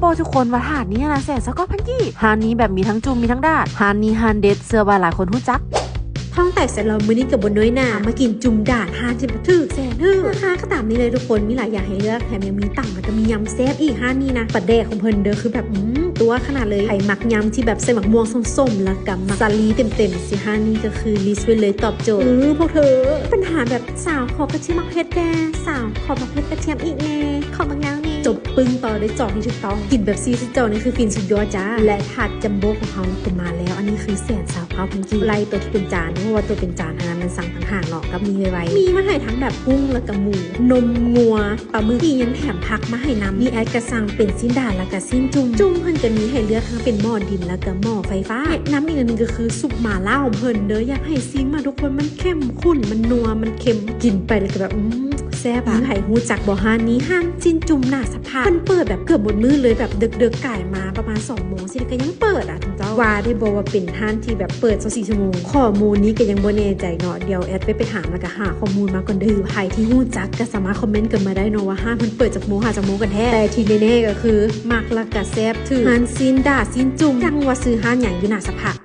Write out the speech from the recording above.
ບໍ່ທຸກຄົນວ່າຮ້ານນີ້ນະແສນຊາວເກົ້າພັນກີບ. ຮ້ານນີ້ແບບມີທັງຈຸ່ມມີທັງດາດ. ຮ້ານນີ້ຮ້ານເດັດ ເຊື່ອວ່າຫຼາຍຄົນຮູ້ຈັກ. ທ້ອງແຕກແຊບແລ້ວ ມື້ນີ້ກໍບໍ່ນ້ອຍໜ້າ ມາກິນຈຸ່ມດາດຮ້ານທີ່ແບບຖືກແສນຖືກ ລາຄາກໍຕາມນີ້ເລີຍທຸກຄົນ. ມີຫຼາຍຢ່າງໃຫ້ເລືອກ ແຖມຍັງມີຕຳ ແລ້ວກໍມີຍຳແຊບອີກ. ຮ້ານນີ້ນະ ປາແດກຂອງເພິ່ນເດີ ຄືແບບ ອືມ ຕົວຂະໜາດເລີຍ. ໃຜມັກຍຳທີ່ແບບໃສ່ໝາກມ່ວງສົ້ມໆ ແລ້ວກໍໝາກສາລີເຕັມໆ ຊິ ຮ້ານນີ້ກໍຄືລິດໄວ້ເລີຍ ຕອບໂຈດ. ອື ພວກເທີ ບັນຫາແບບ ສາວຂໍກະທຽມໝາກເຜັດແດ່ ສາວຂໍໝາກເຜັດກະທຽມອີກແດ່ ຂໍໝາກນາວແດ່ ຈົບປຶ້ງ ຕໍ່ດ້ວຍຈອກທີ່ຖືກຕ້ອງ. ກິນເປັບຊີໃສ່ຈອກນີ້ຄືຟິນສຸດຍອດຈ້າ. ແລະ ຖາດຈັມໂບ້ຂອງເຮົາກໍມາແລ້ວ. ອັນນີ້ຄືແສນຊາວເກົ້າພັນກີບ. ໄລ່ຕົວທີ່ເປັນຈານ ເພາະວ່າຕົວເປັນຈານອັນນັ້ນມັນສັ່ງຕ່າງຫາກເນາະ ກັບມີໄວໆ. ມີມາໃຫ້ທັງແບບກຸ້ງ ແລ້ວກໍໝູ ນົມງົວ ປາໝຶກ ອີ່ຫຍັງແຖມຜັກມາໃຫ້ນຳ. ມີແອັດກໍສັ່ງເປັນຊີ້ນດາດ ແລ້ວກໍຊີ້ນຈຸ່ມ. ຈຸ່ມເພິ່ນກໍມີໃຫ້ເລືອກທັງເປັນໝໍ້ດິນ ແລ້ວກໍໝໍ້ໄຟຟ້າ. ແນະນຳອີກອັນໜຶ່ງກໍຄືຊຸບໝາລ່າຂອງເພິ່ນເດີ ຢາກໃຫ້ຊີມມາທຸກຄົນ ມັນເຂັ້ມຂຸ້ນ ມັນນົວ ມັນເຄັມ ກິນໄປແລ້ວກໍແບບ ອືມ ແຊບອະ. ໃຜຮູ້ຈັກບໍ່ ຮ້ານນີ້ ຮ້ານຊີ້ນຈຸ່ມໜ້າສະພາ ເພິ່ນເປີດແບບເກືອບໝົດມື້ເລີຍ ແບບເດິກໆ ກາຍມາປະມານສອງໂມງຊີ້ ກໍຍັງເປີດອະ ເຈົ້າ ວ່າໄດ້ບໍ່ວ່າເປັນຮ້ານທີ່ແບບເປີດຊາວສີ່ຊົ່ວໂມງ. ຂໍ້ມູນນີ້ກໍຍັງບໍ່ແນ່ໃຈເນາະ ດຽວແອັດໄປ ໄປຫາ ແລ້ວກໍຫາຂໍ້ມູນມາກ່ອນເດີ. ໃຜທີ່ຮູ້ຈັກກໍສາມາດຄອມເມັນກັນມາໄດ້ເນາະ ວ່າຮ້ານເພິ່ນເປີດຈັກໂມງຫາຈັກໂມງກັນແທ້. ແຕ່ທີ່ແນ່ໆກໍຄືມັກແລ້ວກໍແຊບຖືກ ຮ້ານຊີ້ນດາດຊີ້ນຈຸ່ມ ຈັກວ່າຊື່ຮ້ານຫຍັງ ຢູ່ໜ້າສະພາ.